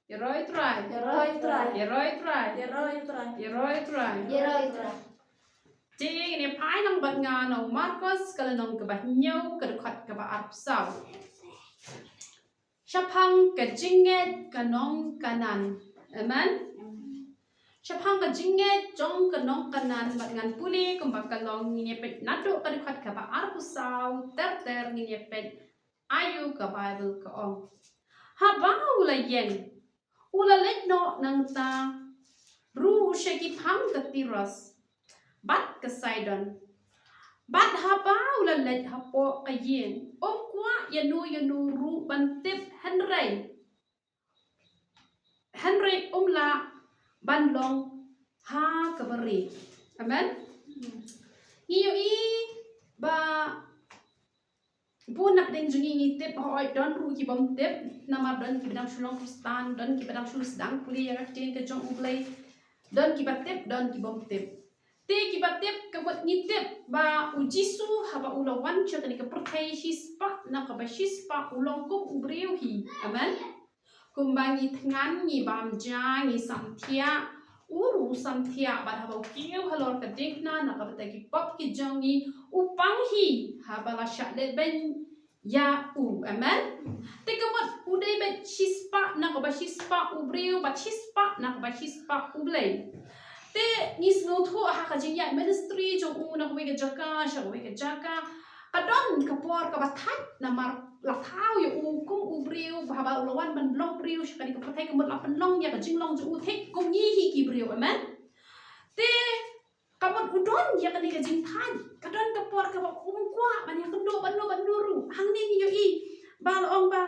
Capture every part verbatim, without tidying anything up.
Ïaroh Trai. Ïaroh Trai. Ïaroh Trai. Ïaroh Trai. Ïaroh Trai. Ïaroh Trai. Te ngin ïa phai lang bad nga na u Markos ka lynnong kaba hynñiew ka dkhot kaba arphew saw. Shaphang ka jingngeit ka nong Kanan. Amen. Shaphang ka jingngeit jong ka nong Kanan bad ngan pule kumba ka long, ngin ïa peit naduh ka dkhot kaba arphew saw ter ter, ngin ïa peit aïu ka Baibl ka ong. Haba u la ïeng, u la leit noh nangta ruh sha ki phang ka Tiros bad ka Saidon. Bad haba u la leit hapoh ka ïing, um kwah ïano ïano ruh ban tip, hynrei hynrei um lah ban long ha kaba rieh. Amen. Ngi ïohi ba bun na pdeng jong ngi ngi tip, hooid don ruh ki bym tip, namar don kiba dang shu long Khristan, don kiba dang shu sdang pule ïa ka ktien ka jong U Blei. Don kiba tip, don ki bym tip. Te kiba tip, ka mut ngi tip ba U Jisu haba u la wan sha kane ka pyrthei shispah na kaba shispah u long kum u briew hi. Amen. Kumba ngi thngan, ngi bam ja, ngi samthiah, u ruh u samthiah, bad haba u kiew halor ka diengphna na ka bynta ki pop ki jong ngi, u pang hi haba la shah lehbeiñ ïa u. Amen. Te ka mut u dei beit shispah na kaba shispah u briew bad shispah na kaba shispah U Blei. Te ngi sngewthuh ha ka jingïaid ministry jong u na kawei ka jaka sha kawei ka jaka, ka don ka por kaba thait namar la thaw ïa u kum u briew, haba u la wan ban long briew sha kane ka pyrthei, ka mut la pynlong ïa ka jinglong jong u thik kum ngi hi ki briew. Amen. Te ka mut u don ïa kane ka jingthait, ka don ka por kaba um kwah ban ïakynduh bad no bad no ruh. Hangne ngi ïohi ba la ong ba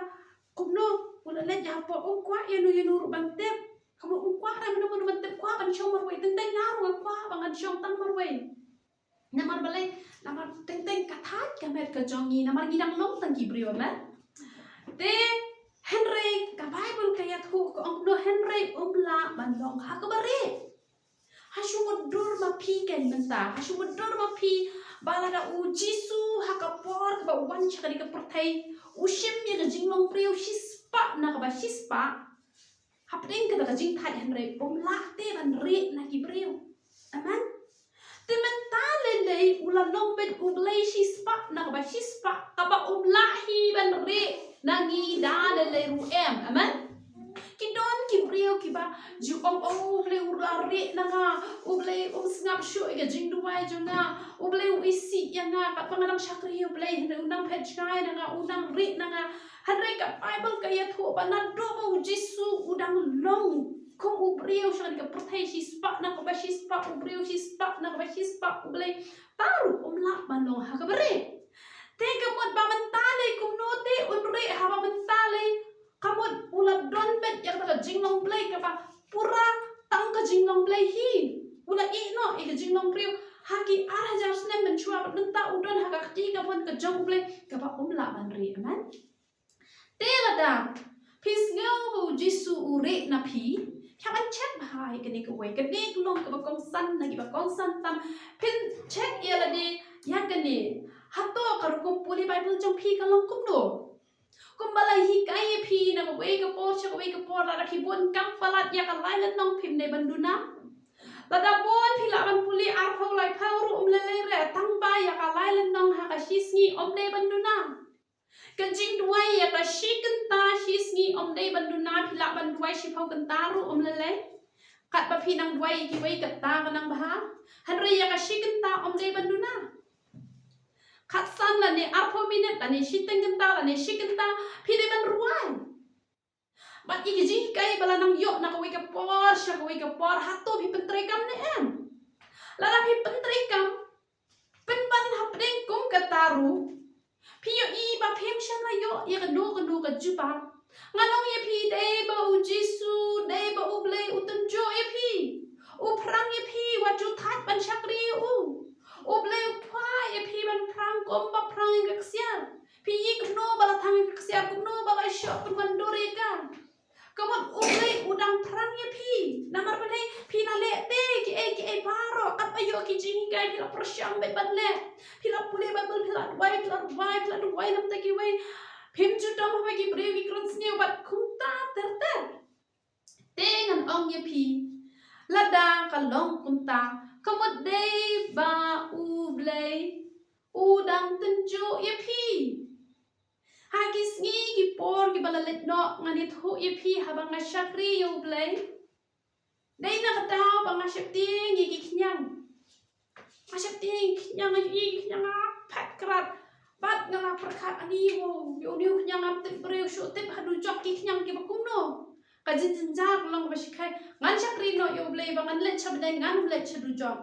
kumno u la leit hapoh, um kwah ïano ïano ruh ban tip. Ka mut um kwah re mano mano ban tip, kwah ban shong marwei, teng teng nga ruh nga kwah ba ngan shong tang marwei. Namar balei? Namar teng teng ka thait ka met ka jong ngi, namar ngi dang long tang ki briew, amen. Te hynrei ka Baibl ka ïathuh ka ong kumno, hynrei um lah ban long ha kaba rieh. Ha shu mutdur ma phi kein mynta, ha shu mutdur ma phi ba lada U Jisu ha ka por kaba u wan sha kane ka pyrthei u shim ïa ka jinglong briew shispah na kaba shispah, hapdeng kata ka jingthait, hynrei um lah te ban rieh na ki briew. Amen. Te mynta lei lei u la long beit U Blei shispah na kaba shispah, kaba um lah hi ban rieh na ngi da lei lei ruh, em. Amen. Ki don ki briew kiba ju ong, oh, U Blei u la rieh na nga, U Blei um sngap shuh ïa ka jingduwai jong nga, U Blei u isih ïa nga, katba nga dang shakri ïa U Blei hynrei u nang phet jngai na nga, u nang rieh na nga. Hynrei ka Baibl ka ïathuh ba naduh ba U Jisu u dang long kum u briew sha kane ka pyrthei shispah na kaba shispah u briew, shispah na kaba shispah U Blei, ta ruh um lah ban long ha kaba rieh. Te ka mut ba mynta lei kumno te un rieh haba mynta lei ka mut u la don beit ïa kata ka jinglong Blei kaba pura tang ka jinglong Blei hi. U la ïeh noh ïa ka jinglong briew ha ki ar hajar snem mynshuwa, bad mynta u don ha ka kti kamon ka jong U Blei kaba um lah ban rieh. Amen. Te lada phi sngew ba U Jisu u rieh na phi, phi hap ban check bha ïa kane kawei. Kane ka long kaba kongsan na kiba kongsan tam. Phin check ïa lade ïa kane. Hato ka rukom pule Baibl jong phi ka long kumno? Kumba la hikai ïa phi na kawei ka por sha kawei ka por, lada phi bun kam palat ïa ka lai lynnong phim dei ban duna. Lada bun phi lah ban pule arphew laiphew ruh um lei lei re, tang ba ïa ka lai lynnong ha ka shi sngi um dei ban duna. Ka jingduwai ïa ka shi kynta shi sngi um dei ban duna, phi lah ban duwai shiphew kynta ruh um lei lei. Katba phi nang duwai ïa kiwei kata ka nang bha. Hynrei ïa ka shi kynta um dei ban duna. Khatsan lane arphew minit lane shiteng kynta lane shi kynta phi dei ban rwai. Bad ïa ki jinghikai ba la nang ïoh na kawei ka por sha kawei ka por, hato phi pyntreikam ne em? Lada phi pyntreikam, pynban hapdeng kum kata ruh, phi ïohi ba phim shym la ïoh ïa kano kano ka jubab. Ngan ong ïa phi, dei ba U Jisu, dei ba U Blei u tynjuh ïa phi. U phrang ïa phi wat ju thait ban shakri ïa u. U Blei u kwah ïa phi ban phrang kumba phrang ïa ka ksiar. Phi i kumno ba la thang ïa ka ksiar, kumno ba la shoh pynwandur ïa ka. Ka mut U Blei u dang phrang ïa phi. Namar balei? Phi la leh te kiei kiei baroh, katba ïoh ki jinghikai phi la pyrshang beit ban leh. Phi la pule Baibl, phi la duwai, phi la duwai, phi la duwai lem te kiwei. Phim ju dom haba ki briew ki kren sniew bad kumta ter ter. ong ïa phi, lada ka long kumta, ka mut dei ba U Blei u dang tynjuh ïa phi. Ha ki sngi ki por kiba la leit noh, ngan ïathuh ïa phi haba nga shakri ïa U Blei. Dei na ka daw ba nga sheptieng ïa ki khñiang. Nga sheptieng ïa ki khñiang, ïa ki khñiang nga phet krat. Bad nga la pyrkhat, ani wow, ïa une u khñiang ngam tip briew, shu tip haduh jok ki khñiang kiba kumno. Ka jingjynjar long ba shai. Ngan shakri noh ïa U Blei ba ngan leit sha bneng, ngan leit sha dujok.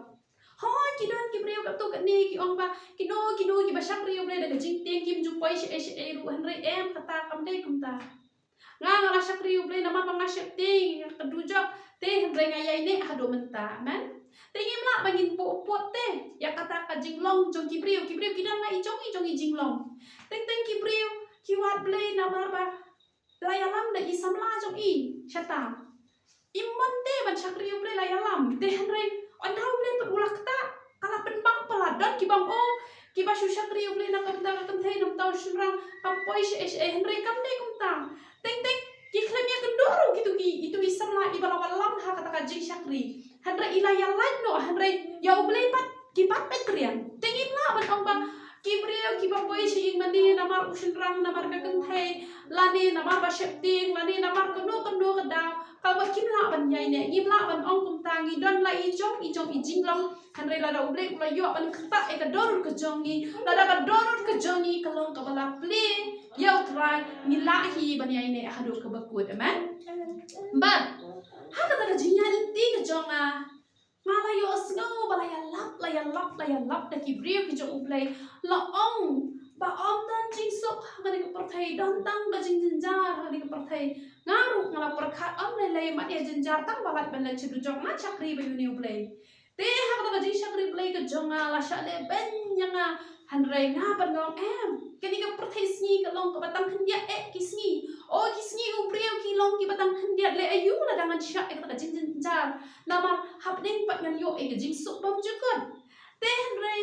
Hooid, ki don ki briew katto katne ki ong ba kino kino kiba shakri ïa U Blei da ka jingtieng kim ju poi shaei shaei ruh, hynrei em, kata kam dei kumta. Nga, nga la shakri ïa U Blei namar ba nga sheptieng ïa ka dujok, te hynrei nga ïaineh haduh mynta. Amen. Te ngim lah ba ngin buh put te ïa kata ka jinglong jong ki briew, ki briew ki don la i jong i jong i jinglong. Teng teng ki briew ki wad Blei namar ba la ïalam da i samla jong i shata. Im mon te ban shakri ïa U Blei, la ïalam. Te hynrei ynda U Blei pat u la ktah, ka la pynbang palat. Don kiba ong, oh, kiba shu shakri ïa U Blei na ka bynta ka kynthei, na ka bynta u shynrang, kam poi shaei shaei, hynrei kam dei kumta. Teng teng ki khlem ïakynduh ruh kito ki, ito ki samla iba la wallam ha kata ka jingshakri. Hynrei i la ïalait noh, hynrei ïa U Blei pat ki pat pynriang. Te ngim lah ban ong ba ki briew kiba poi sha ïing mane namar u shynrang, namar ka kynthei, lane namar ba sheptieng, lane namar kano kano ka daw, kaba kim lah ban ïaineh. Ngim lah ban ong kumta, ngi don la i jong i jong i jinglong. Hynrei lada U Blei u la ïoh ban ktah ïa ka dohnud ka jong ngi, lada ka dohnud ka jong ngi ka long kaba la plie ïa U Trai, ngi lah hi ban ïaineh haduh kaba kut. Amen. Bad ha kata ka jingïaid lynti ka jong nga, nga la ïohsngew ba la ïalap, la ïalap, la ïalap da ki briew ki jong U Blei. La ong ba ym don jingsuk ha kane ka pyrthei, don tang ka jingjynjar ha kane ka pyrthei. Nga ruh nga la pyrkhat, ym lei lei, mat ïa jynjar tang ba lait ban leit sha dujok, ngan shakri bad une U Blei. Te ha kata ka jingshakri Blei ka jong nga la shah lehbeiñ ïa nga. Hynrei nga pynlong, em, kane ka pyrthei sngi ka long kaba tang khyndiat eh ki sngi. O ki sngi U briew ki long kiba tang khyndiat, leh aïu lada ngan shah ïa kata ka jingjynjar. Namar hapdeng pat ngan ïoh ïa ka jingsuk bymjukut. Te hynrei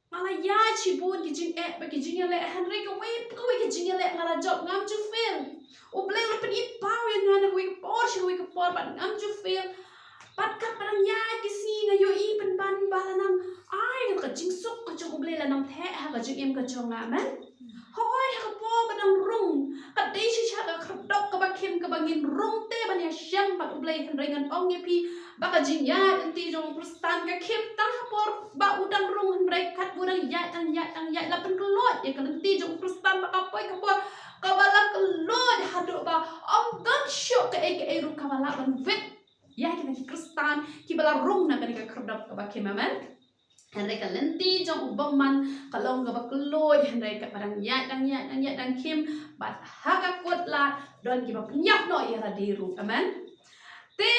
nga la ïaid shibun ki jingeh bad ki jingïaleh, hynrei kawei pa kawei ka jingïaleh nga la jop, ngam ju fail. U Blei u la pyni paw ïa nga na kawei ka por sha kawei ka por bad ngam ju fail. Bad katba dang ïaid ki sngi nga ïohi pynban ba la nang ai ka jingsuk ka jong U Blei, la nang theh ha ka jingim ka jong nga. Amen. Hooid, ha ka por ba dang rung, ka dei shisha ka khyrdop kaba khim kaba ngin rung te ban ïashem bad U Blei, hynrei ngan ong ïa phi ba ka jingïaid lynti jong u Khristan ka khim tang ha por ba u dang rung, hynrei katba u dang ïaid, dang ïaid, dang ïaid, la pynkyllon ïa ka lynti jong u Khristan ba ka poi ka por kaba la kyllon haduh ba ym don shuh kaei kaei ruh kaba lah ban wit ïa kita ki Khristan kiba la rung na kane ka khyrdop kaba khim. Amen. Hynrei ka lynti jong u bymman ka long kaba kyllon, hynrei katba dang ïaid, dang ïaid, dang ïaid, dang khim, bad ha ka kut la don kiba pynïap noh ïa lade ruh. Amen. Te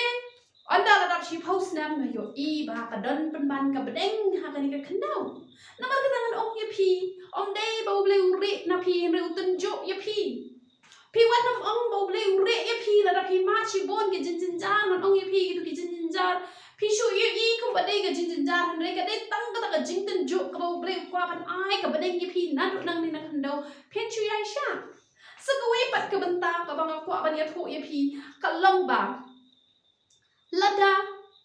ynda la dap shiphew snem nga ïohi ba ka don pynban ka bneng ha kane ka khyndew. Namar kata ngan ong ïa phi, ym dei ba U Blei u rieh na phi, hynrei u tynjuh ïa phi. Phi wat nym ong ba U Blei u rieh ïa phi lada phi mad shibun ki jingjynjar, ngan ong ïa phi kito ki jingjynjar. Phi shu ïohi kumba dei ka jingjynjar, hynrei ka dei tang kata ka jingtynjuh kaba U Blei u kwah ban ai ka bneng ïa phi naduh nangne na khyndew. Phin shu ïai shah. Sa kawei pat ka bynta kaba nga kwah ban ïathuh ïa phi ka long ba lada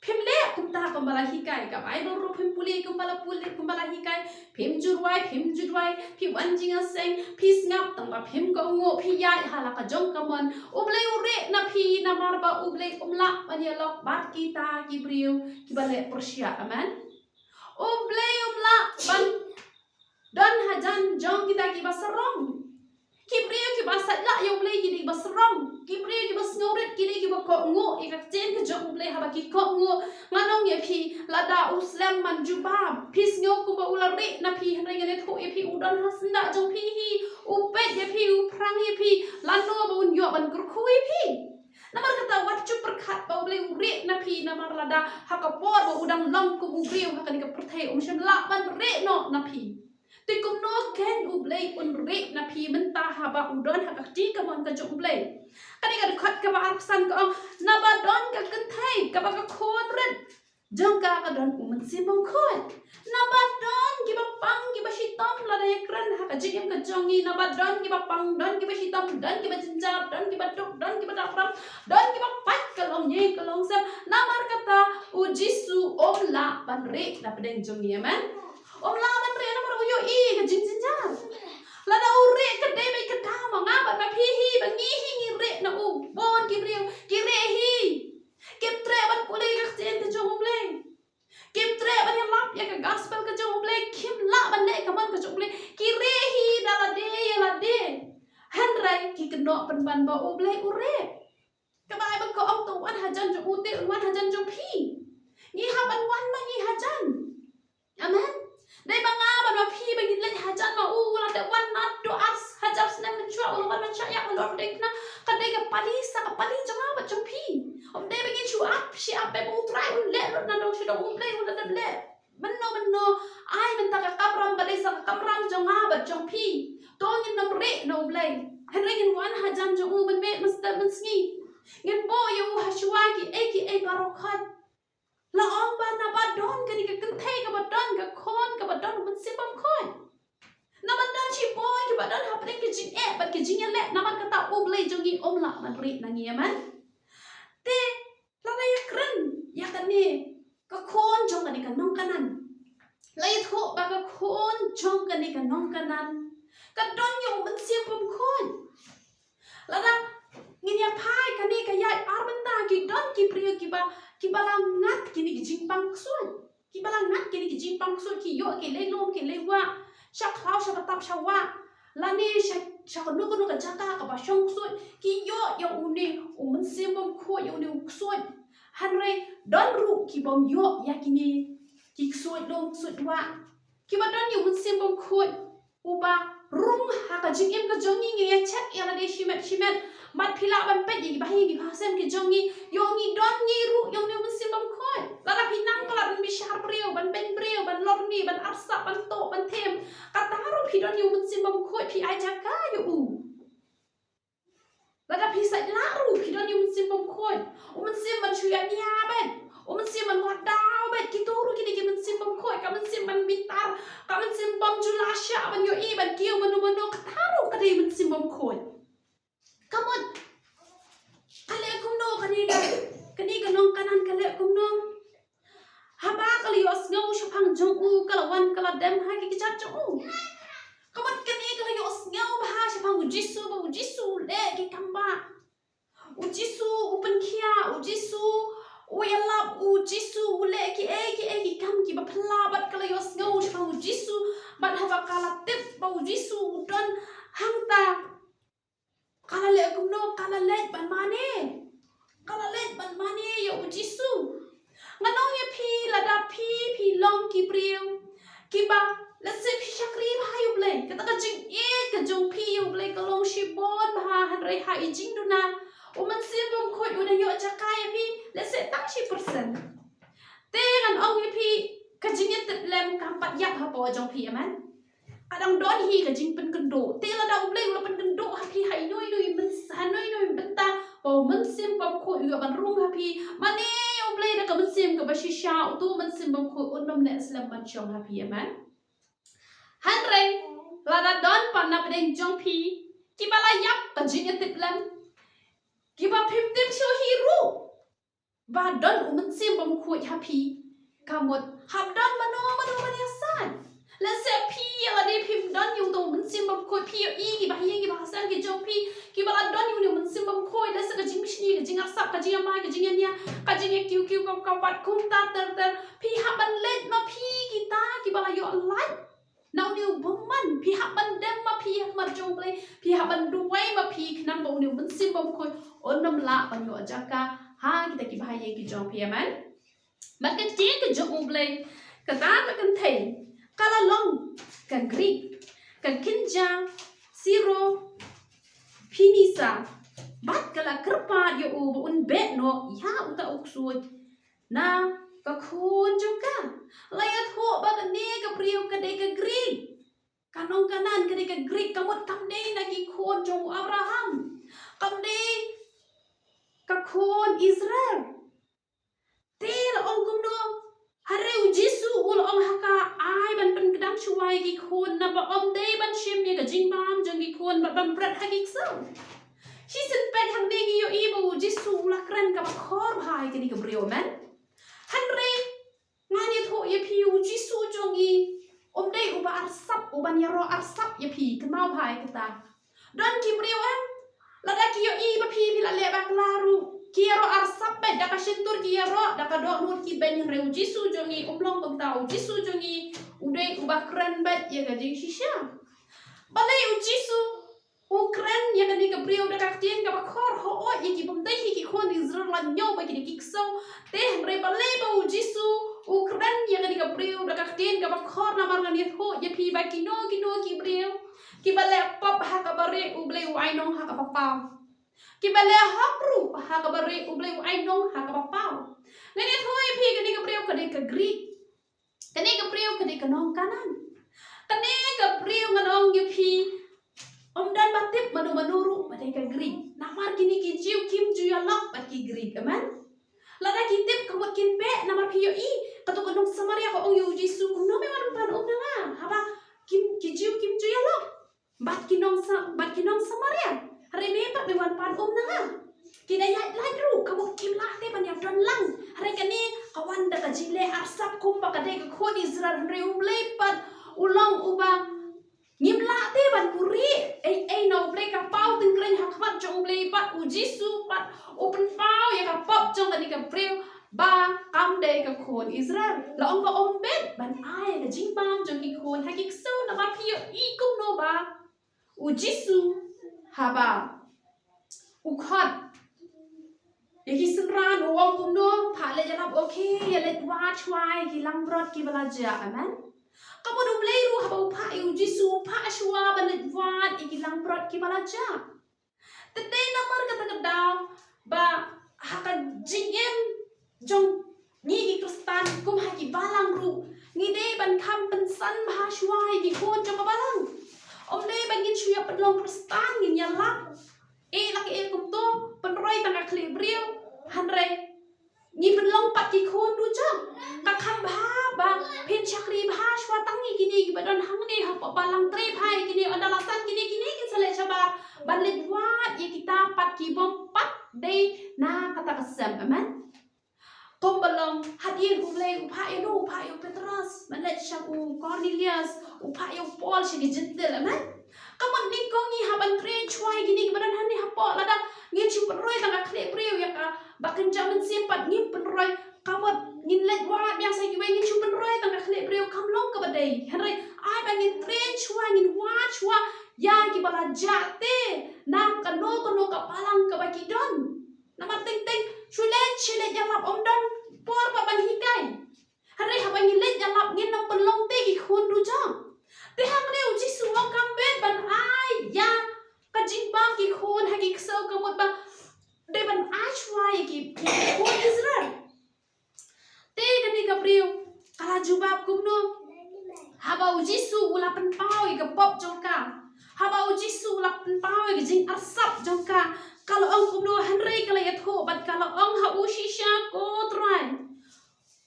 phim leh kumta kumba la hikai, ka Baibl ruh phim pule kumba la pule, kumba la hikai, phim ju duwai, phim ju duwai, phi wan jingïaseng, phi sngap tang ba phim kohnguh, phi ïaid ha la ka jong ka mon. U Blei u rieh na phi namar ba U Blei um lah ban ïalok bad kita ki briew kiba leh pyrshah. Amen. U Blei um lah ban don hajan jong kita kiba sarong. Ki briew kiba sait lah ïa U Blei ki dei kiba sarong. Ki briew kiba sngewrit ki dei kiba kohnguh ïa ka ktien ka jong U Blei. Haba ki kohnguh, ngan ong ïa phi, lada u slem man jubab, phi sngew kumba u la rieh na phi, hynrei ngan ïathuh ïa phi, u don ha syndah jong phi hi, u peit ïa phi, u phrang ïa phi, lano ba un ïoh ban kyrkhu ïa phi. Namar kata wat ju pyrkhat ba U Blei u rieh na phi, namar lada ha ka por ba u dang long kum u briew ha kane ka pyrthei, um shym lah ban rieh noh na phi. Te kumno kein U Blei un rieh na phi mynta haba u don ha ka kti kamon ka jong U Blei? Kane ka dkhot kaba arphew san ka ong, naba don ka kynthei kaba ka khun rit jong ka ka don u Mynsiem Bakhuid. Naba don kiba pang kiba shitom lada ïakren ha ka jingim ka jong ngi, naba don kiba pang, don kiba shitom, don kiba jynjar, don kiba duk, don kiba dap ram, don kiba pait ka long ïing ka long Namar kata u Jisu um lah ban rieh na pdeng jong ngi, amen. Um lah ban rieh namar u ïohi ka jingjynjar. Lada u rieh ka dei beit ka daw ma nga bad ma phi hi ba ngi hi ngi rieh na u. Bun ki briew ki rieh hi. Kim treh ban pule ka ktien ka jong U Blei. Kim treh ban ïalap ïa ka gospel ka jong U Blei, kim lah ban leh ka mon ka jong U Blei. Ki rieh hi da lade ïa lade. Hynrei ki kynnoh pynban ba U Blei u rieh. Ka Baibl ka ong, to wan hajan jong u te un wan hajan jong phi. Ngi hap ban wan ma ngi hajan. Amen. Dei ba nga bad ma phi ba ngin leit hajan ma u, u la dep wan naduh ar hajar snem mynshuwa, u la wan mynshuwa ïa halor dei kane. Ka dei ka pali sa ka pali jong nga bad jong phi. Um dei ba ngin shu ap shi ap ba U Trai un leh lut na dong shi dong, U Blei u la dep leh. Mynno mynno ai mynta ka kamram ka dei sa ka kamram jong nga bad jong phi. To ngin nym rieh na U Blei. Hynrei ngin wan hajan jong u mynmiet mynstep mynsngi. Ngin buh ïa u ha shuwa kiei kiei baroh khoit. La ong ba naba don kane ka kynthei kaba don ka khun kaba don u mynsiem bymkhuid. Naba don shibun kiba don hapdeng ki jingeh bad ki jingïaleh, namar kata U Blei jong ngi um lah ban rieh na ngi, amen. Te lada ïakren ïa kane ka khun jong kane ka nong Kanaan, la ïathuh ba ka khun jong kane ka nong Kanaan ka don ïa u mynsiem bymkhuid. Lada ngin ïa phai kane ka ïaid ar bynta, ki don ki briew kiba, kiba la ngat kine ki jingpang ksuid. Kiba la ngat kine ki jingpang ksuid, ki ïoh ki leit lum ki leit wah sha khlaw sha btap sha wah, lane sha, sha kano kano ka jaka kaba shong ksuid, ki ïoh ïa une u mynsiem bymkhuid, ïa une u ksuid. Hynrei don ruh ki bym ïoh ïa kine ki ksuid lum ksuid wah, kiba don ïa u mynsiem bymkhuid uba rung ha ka jingim ka jong ngi. Ngi ïa check ïa lade shimet shimet. Bad phi lah ban peit ïa ki bahaïing ki bahasem ki jong ngi, ïoh ngi don ngi ruh ïa une u mynsiem bymkhuid. Lada phi nang palat ban bishar briew, ban beiñ briew, ban lorni, ban arsap, ban tuh, ban them, kata ruh phi don ïa u mynsiem bymkhuid, phi ai jaka ïa u. Lada phi sait lah ruh phi don ïa u mynsiem bymkhuid. U mynsiem ban shu ïania beit, u mynsiem ban wad daw beit, kito ruh ki dei ki mynsiem bymkhuid. Ka mynsiem ban bitar, ka mynsiem bym ju lah shah ban ïohi ban kiew mano mano, kata ruh ka dei mynsiem bymkhuid. Ka mut ka leh kumno kane ka, kane ka nong Kanaan ka leh kumno? Haba ka la ïohsngew shaphang jong u, ka la wan ka la dem ha ki kjat jong u. Ka mut kane ka la ïohsngew bha shaphang u Jisu, ba u Jisu u leh ki kam ba, u Jisu u pynkhiah, u Jisu u ïalap, u Jisu u leh kiei kiei ki kam kiba phylla, bad ka la ïohsngew shaphang u Jisu. Bad haba ka la tip ba u Jisu u don hangta, ka la leh kumno? Ka la leit ban mane. Ka la leit ban mane ïa u Jisu. Ngan ong ïa phi, lada phi, phi long ki briew kiba, let's say, phi shakri bha ïa u Blei, kata ka jingïeit ka jong phi ïa u Blei ka long shibun bha, hynrei ha i jingduna u mynsiem bymkhuid u dang ïoh jaka ïa phi, let's say, tang shi percent. Te ngan ong ïa phi, ka jingïatiplem kam pat ïap hapoh jong phi, amen. Ka dang don hi ka jingpynkynduh. Te lada u Blei u la pynkynduh ha phi ha ino ino i myn-, ha ino ino i bynta, ba u mynsiem bymkhuid u ïoh ban rung ha phi, mane ïa u Blei da ka mynsiem kaba shisha, uto u mynsiem bymkhuid un ym neh slem ban shong ha phi, amen. Hynrei lada don pat na pdeng jong phi kiba la ïap ka jingïatiplem, kiba phim tip shuh hi ruh ba don u mynsiem bymkhuid ha phi, ka mut hap don mano mano ban ïasaid. Lehse phi ïa lade phim don ïa uto u mynsiem bymkhuid, phi ïohi ki bahaïing ki bahasem ki jong phi kiba la don ïa une u mynsiem bymkhuid, lehse ka jingbishni, ka jingarsap, ka jingïamai, ka jingïania, ka jingïakiew kiew kaw kaw, bad kumta ter ter. Phi hap ban leit ma phi kita kiba la ïoh lait na une u bymman. Phi hap ban dem ma phi ha khmat jong U Blei, phi hap ban duwai ma phi khnang ba une u mynsiem bymkhuid un ym lah ban ïoh jaka ha kita ki bahaïing ki jong phi, amen. Bad ka ktien ka jong U Blei, kata ka kynthei ka la long ka Grik, ka kynja Siro Phinisa, bad ka la kyrpad ïa u ba un beh noh ïa uta u ksuid na ka khun jong ka. La ïathuh ba kane ka briew ka dei ka Grik. Ka nong Kanaan ka dei ka Grik, ka mut kam dei na ki khun jong u Abraham. Kam dei ka khun Israel. Te la ong kumno? Hynrei u Jisu u la ong ha ka, ai ban pynkdang shuwa ïa ki khun, naba ym dei ban shim ïa ka jingbam jong ki khun bad ban bret ha ki ksew. Shisien pat hangne ngi ïohi ba u Jisu u la kren kaba khor bha ïa kane ka briew, amen. Hynrei ngan ïathuh ïa phi, u Jisu jong ngi um dei uba arsap, uban ïaroh arsap ïa phi, kynmaw bha ïa kata. Don ki briew em, lada ki ïohi ba phi phi la leh bakla ruh, ki ïaroh arsap beit, da ka shyntur ki ïaroh, da ka dohnud ki beiñ, hynrei u Jisu jong ngi um long kumta. U Jisu jong ngi u dei uba kren beit ïa ka jingshisha. Balei u Jisu u kren ïa kane ka briew da ka ktien kaba khor? Hooid, ïa ki bym dei hi ki khun Israel la ñiew ba ki dei ki ksew. Te hynrei balei ba u Jisu u kren ïa kane ka briew da ka ktien kaba khor? Namar ngan ïathuh ïa phi ba kino kino ki briew kiba leh pop ha kaba rieh, U Blei u ai nong ha kaba paw. Kiba leh hok ruh ha kaba rieh, U Blei u ai nong ha kaba paw. Ngan ïathuh ïa phi, kane ka briew ka dei ka Greek. Kane ka briew ka dei ka nong Kanaan. Kane ka briew ngan ong ïa phi, ym don ba tip mano mano ruh ba dei ka Greek. Namar kine ki Jiw kim ju ïalok bad ki Greek, amen. Lada ki tip ka mut kin beh, namar phi ïohi, kato ka nong Samaria ka ong ïa u Jisu, kumno me wan pan um na nga? Haba kim, ki Jiw kim ju ïalok bad ki nong Sa-, bad ki nong Samaria. Hynrei me pat me wan pan um na nga. Ki da ïaid lait ruh, ka mut kim lah te ban ïadon lang. Hynrei kane ka wan da ka jingleh arsap kumba ka dei ka khun Israel, hynrei U Blei pat u long uba ngim lah te ban buhrieh ei ei na U Blei. Ka paw tyngkreiñ ha khmat jong U Blei pat, u Jisu pat u pynpaw ïa ka pop jong kane ka briew ba kam dei ka khun Israel. La ong ba ym bit ban ai ka jingbam jong ki khun ha ki ksew. Namar phi ïohi kumno ba u Jisu haba u khot ïa ki synran u ong kumno? Phah leit ïalap, okay, ïa leit wad shuwa ïa ki langbrot kiba la jah, amen. Ka mut U Blei ruh haba u phah ïa u Jisu u phah shuwa ban leit wad ïa ki langbrot kiba la jah. Te dei namar kata ka daw ba ha ka jingim jong ngi ki Khristan kum ha ki balang ruh ngi dei ban kham pynsan bha shuwa ïa ki khun jong ka balang. Ym dei ba ngin shu ïa pynlong Khristan ngin ïalap eh la ka eh kumto, pynroi tang ka khlieh briew, hynrei ngi pynlong pat ki khun dujok. Ka kham bha ba phin shakri bha shuwa tang ïa kine kiba don hangne hapoh balang, trei bha ïa kine, ynda la san kine, kine kin sa leh shabar ban leit wad ïa kita pat ki bym pat dei na kata ka sem, amen. Kumba long hadien U Blei u phah ïa u, u phah ïa u Petros ban leit sha u Kornelius, u phah ïa u Paul sha ki Jentil, amen. Ka mut nyngkong ngi hap ban trei shuwa ïa kine kiba don hangne hapoh, lada ngin shu pynroi tang ka khlieh briew ïa ka ba kynja mynsiem pat ngim pynroi. Ka mut ngin leit wad biang sha kiwei, ngin shu pynroi tang ka khlieh briew, kam long kaba dei. Hynrei ai ba ngin trei shuwa, ngin wad shuwa ïa kiba la jah te na kano kano ka balang kaba ki don. Namar teng teng shu leit shu leit ïalap ym don por pat ban hikai. Hynrei haba ngi leit ïalap ngin ym pynlong te ki khun dujok. Te hangne u Jisu u ong kam bit ban ai ïa ka jingbam ki khun ha ki ksew, ka mut ba dei ban ai shuwa ïa ki, ïa ki khun Israel. Te kane ka briew ka la jubab kumno? Haba u Jisu u la pynpaw ïa ka pop jong ka, haba u Jisu u la pynpaw ïa ka jingarsap jong ka, ka la ong kumno? Hynrei ka la ïathuh bad ka la ong ha u, shisha ko Trai,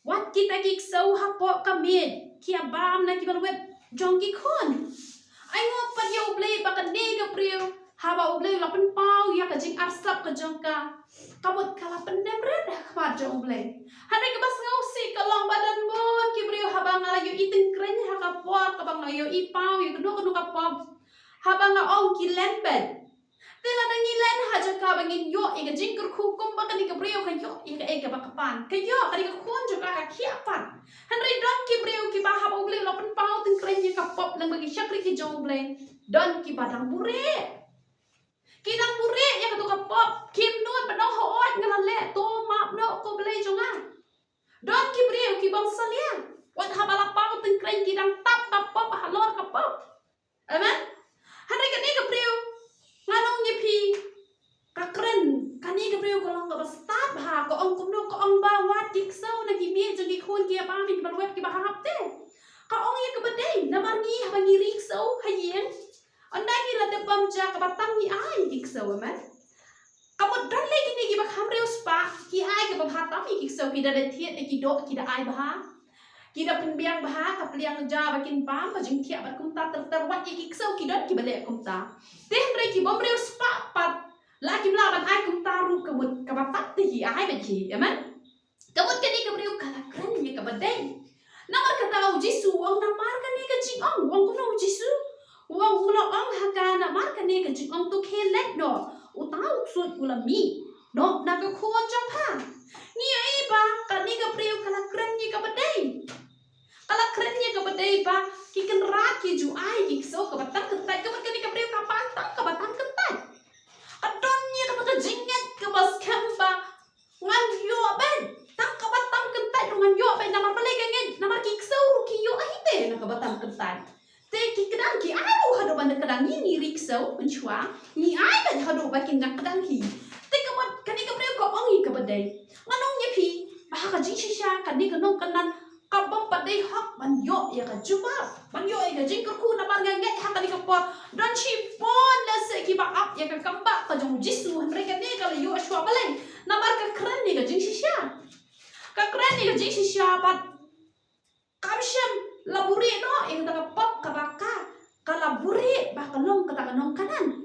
wat kita ki ksew hapoh ka miej ki ïa bam na kiba lwet jong ki khun. Ai nguh pat ïa U Blei ba kane ka briew, haba U Blei u la pynpaw ïa ka jingarsap ka jong ka, ka mut ka la pyndem rit ha khmat jong U Blei. Hynrei kaba sngewsih ka long ba don bun ki briew haba nga la ïohi tyngkreiñ ha ka por kaba nga ïohi paw ïa kano kano ka pop, haba nga ong ki len beit. Te lada ngi len ha jaka ba ngin ïoh ïa ka jingkyrkhu kumba kane ka briew ka ïoh ïa kaei kaba ka pan, ka ïoh, kane ka khun jong ka ka khiah pat. Hynrei don ki briew kiba haba U Blei u la pynpaw tyngkreiñ ïa ka pop lyngba ki shakri ki jong U Blei, don kiba dang buhrieh. Ki dang buhrieh ïa kato ka pop, kim nud ban ong hooid nga la leh, to map noh ko Blei jong nga. Don ki briew ki bym salia, wat haba la paw tyngkreiñ ki dang tap ka pop halor ka pop. Amen. Hynrei kane ka briew, ngan ong ïa phi, ka kren, kane ka briew ka long kaba stad bha, ka ong kumno? Ka ong ba wat ki ksew na ki miej jong ki khun ki ïa bam ïa kiba lwet kiba hap te. Ka ong ïa kaba dei, namar ngi haba ngi ri ksew ha ïing, ynda ngi la dep bam ja kaba tam ngi ai ïa ki ksew, amen. Ka mut don lei kine kiba kham riewspah, ki ai kaba bha tam ïa ki ksew, ki da leit thied ïa ki doh, ki da ai bha. Ki da pynbiang bha ka pliang ja ba kin bam, ka jingthiah bad kumta ter ter, wat ïa ki ksew ki don kiba leh kumta. Te hynrei ki bym riewspah pat, La kim lah ban ai kumta ruh ka mut kaba tad te hi ai bad hi, amen. Ka mut kane ka briew ka la kren ïa kaba dei. Namar kata u Jisu u ong namar kane ka jingong, u ong kumno u Jisu? U ong, u la ong ha ka, namar kane ka jingong to khie leit noh, uta u ksuid u la mih noh na ka khun jong pha. Ngi ïohi ba kane ka briew ka la kren ïa kaba dei. Ka la kren ïa kaba dei ba ki kynrad ki ju ai ki ksew kaba tam kyntait, ka mut kane ka briew ka pan tang kaba tam kyntait. Ka don ïa kata ka jingngeit kaba skhem ba ngan ïoh beit, tang kaba tam kyntait ruh ngan ïoh beit, namar balei ka ngeit, namar ki ksew ruh ki ïoh hi te na kaba tam kyntait. Te ki kdang ki ai ruh haduh ban da kdang, ngi, ngi ri ksew mynshuwa, ngi ai beit haduh ba kin da kdang hi. Te ka mut kane ka briew ka ong ïa kaba dei. Ngan ong ïa phi ba ha ka jingshisha kane ka nongkynnoh ka bym pat dei hok ban ïoh ïa ka jubab, ban ïoh ïa ka jingkyrkhu, namar nga ngeit ha kane ka por don shibun lehse kiba ap ïa ka kam bah ka jong u Jisu, hynrei kane ka la ïoh shuwa. Balei? Namar ka kren ïa ka jingshisha. Ka kren ïa ka jingshisha bad kam shym la buhrieh noh ïa kata ka pop kaba ka, ka la buhrieh ba ka long kata ka nongkynnoh.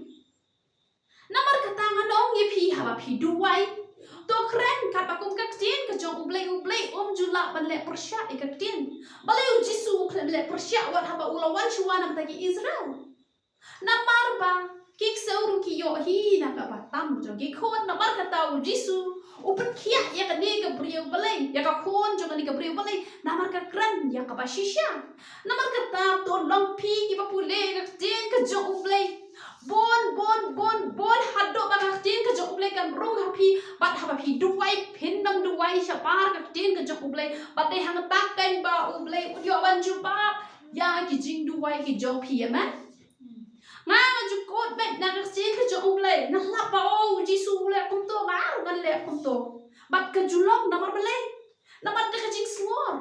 Namar kata ngan ong ïa phi, haba phi duwai, to kren katba kum ka ktien ka jong U Blei. U Blei um ju lah ban leh pyrshah ïa ka ktien. Balei u Jisu u khlem leh pyrshah wat haba u la wan shuwa na ka bynta ki Israel? Namar ba ki ksew ruh ki ïoh hi na kaba tam jong ki khun. Namar kata u Jisu u pynkhiah ïa kane ka briew. Balei? Ïa ka khun jong kane ka briew. Balei? Namar ka kren ïa kaba shisha. Namar kata to long phi kiba pule ïa ka ktien ka jong U Blei bun bun bun bun haduh ba ka ktien ka jong U Blei kan rung ha phi. Bad haba phi duwai, phin nang duwai shabar ka ktien ka jong U Blei, bad dei hangta keiñ ba U Blei un ïoh ban jubab ïa ki jingduwai ki jong phi, amen. Nga, nga ju kut beit na ka ktien ka jong U Blei, nga lap ba, oh, u Jisu u leh kumto, nga ruh ngan leh kumto. Bad ka ju long. Namar balei? Namar da ka jingsngew,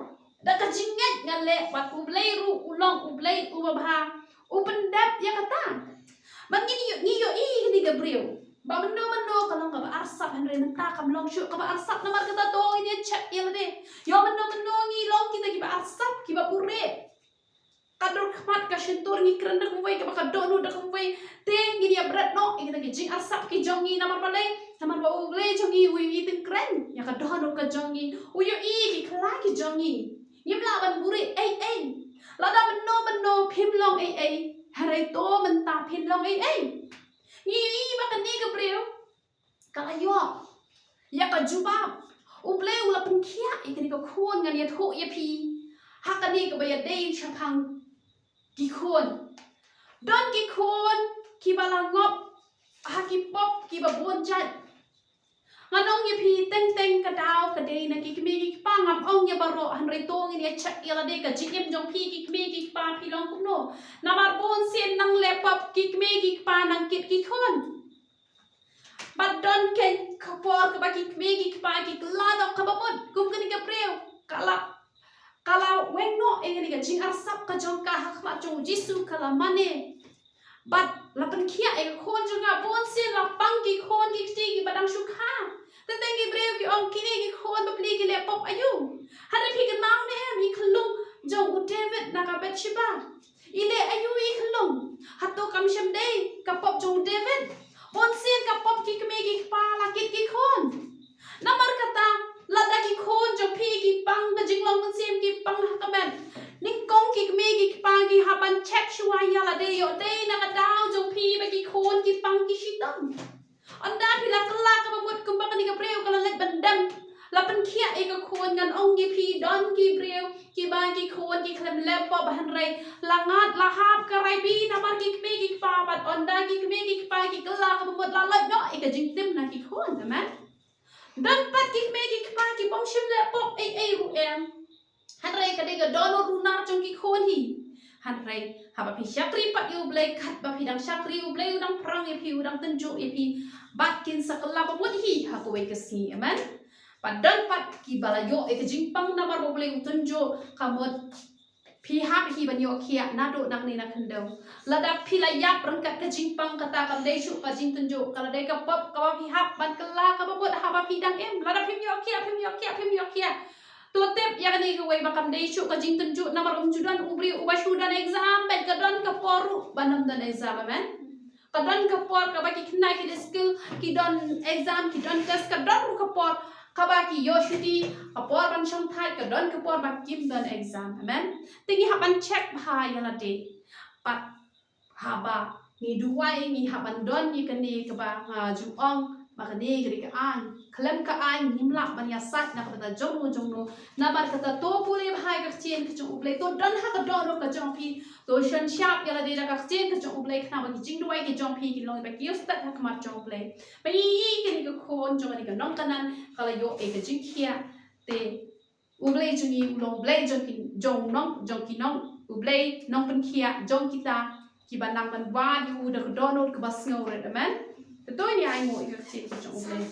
da ka jingngeit ngan leh, bad U Blei ruh u long U Blei uba bha, u pyndep ïa kata. Bad ngi ïoh, ngi ïohi ïa kane ka briew ba mynno mynno ka long kaba arsap, hynrei mynta kam long shuh kaba arsap. Namar kata to ngin ïa check ïa lade. Ïoh mynno mynno ngi long kita kiba arsap, kiba buhrieh. Ka dur khmat ka shyntur, ngi kren da kumwei kaba ka dohnud da kumwei. Te ngin ïa bret noh ïa kita ki jingarsap ki jong ngi. Namar balei? Namar ba U Blei jong ngi u ïohi tyngkreiñ ïa ka dohnud ka jong ngi, u ïohi ki kylla ki jong ngi. Ngim lah ban buhrieh ei ei. Lada mynno mynno phim long ei ei, hynrei to mynta phin long ei ei. Ngi ïohi ba kane ka briew ka la ïoh ïa ka jubab. U Blei u la pynkhiah ïa kane ka khun. Ngan ïathuh ïa phi ha kane kaba ïadei shaphang ki khun. Don ki khun kiba la ngop ha ki pop kiba bun jait. Ngan ong ïa phi, teng teng ka daw ka dei na ki kmie ki kpa. Ngam ong ïa baroh, hynrei to ngin ïa check ïa lade, ka jingim jong phi, ki kmie ki kpa, phi long kumno? Namar bunsien nang leh pop ki kmie ki kpa nang kit ki khun. Bad don keiñ ka por kaba ki kmie ki kpa ki kylla noh kaba mut kum kane ka briew. Ka la, ka la weng noh ïa kane ka jingarsap ka jong ka ha khmat jong u Jisu, ka la mane. Bad la pynkhiah ïa ka khun jong ka. Bunsien la pang ki khun ki kti kiba dang shu kha. Teng teng ki briew ki ong, kine ki khun bapli ki leh pop aïu? Hynrei phi kynmaw ne em ïa i khyllung jong u David na ka Bathsheba? I leh aïu i khyllung? Hato kam shym dei ka pop jong u David? Bunsien ka pop ki kmie ki kpa la kit ki khun. Namar kata, lada ki khun jong phi ki pang ka jinglong mynsiem, ki pang ha ka met, nyngkong ki kmie ki kpa ki hap ban check shuwa ïa lade, ïoh dei na ka daw jong phi ba ki khun ki pang ki shitom. Ynda phi la kylla kaba mut kumba kane ka briew ka la leit ban dem, la pynkhiah ïa ka khun. Ngan ong ïa phi, don ki briew kiba ki khun ki khlem leh pop, hynrei la ngat la hap ka rai bih namar ki kmie ki kpa. Bad ynda ki kmie ki kpa ki kylla kaba mut, la lait noh ïa ka jingtim na ki khun. Amen. Don pat ki kmie ki kpa ki bym shym leh pop ei ei ruh em, hynrei ka dei ka dohnud runar jong ki khun hi. Hynrei haba phi shakri pat ïa U Blei, katba phi dang shakri, U Blei u dang pyrshang ïa phi, u dang tynjuh ïa phi, bad kin sa kylla ba mut hi ha kawei ka sngi. Amen. Bad don pat kiba la ïoh ïa ka jingpang namar ba U Blei u tynjuh, ka mut phi hap hi ban ïoh khiah naduh nangne na khyndew. Lada phi la ïap ryngkat ka jingpang, kata kam dei shuh ka jingtynjuh, ka la dei ka pop kaba phi hap ban kylla kaba mut haba phi dang im. Lada phim ïoh khiah, phim ïoh khiah, phim ïoh khiah, to tip ïa kane kawei ba kam dei shuh ka jingtynjuh, namar um ju don u briew uba shu don exam, bad ka don ka por ruh ban ym don exam. Amen. Ka don ka por kaba ki khynnah ki leit skul, ki don exam, ki don test, ka don ruh ka por kaba ki ïoh shuti, ka por ban shongthait, ka don ka por ba kim don exam. Amen. Te ngi hap ban check bha ïa lade. Pat haba ngi duwai ngi hap ban don ïa kane kaba nga ju ong ba kane ka dei ka aiñ. Khlem ka aiñ ngim lah ban ïasaid na ka bynta jong no jong no. Namar kata to pule bha ïa ka ktien ka jong U Blei, to don ha ka dohnud ka jong phi. To sngewsih ïa lade da ka ktien ka jong U Blei, khnang ba ki jingduwai ki jong phi kin long ba ki ïoh stet ha khmat jong U Blei. Ba ngi ïohi kane ka khun jong kane ka nongkynnoh ka la ïoh ïa ka jingkhiah. Te U Blei jong ngi u long U Blei jong ki jong nong jong ki nong, U Blei nongpynkhiah jong kita kiba nang ban wad ïa u da ka dohnud kaba sngewrit. Amen. Te to ngi ainguh ïa ka ktien ka jong U Blei.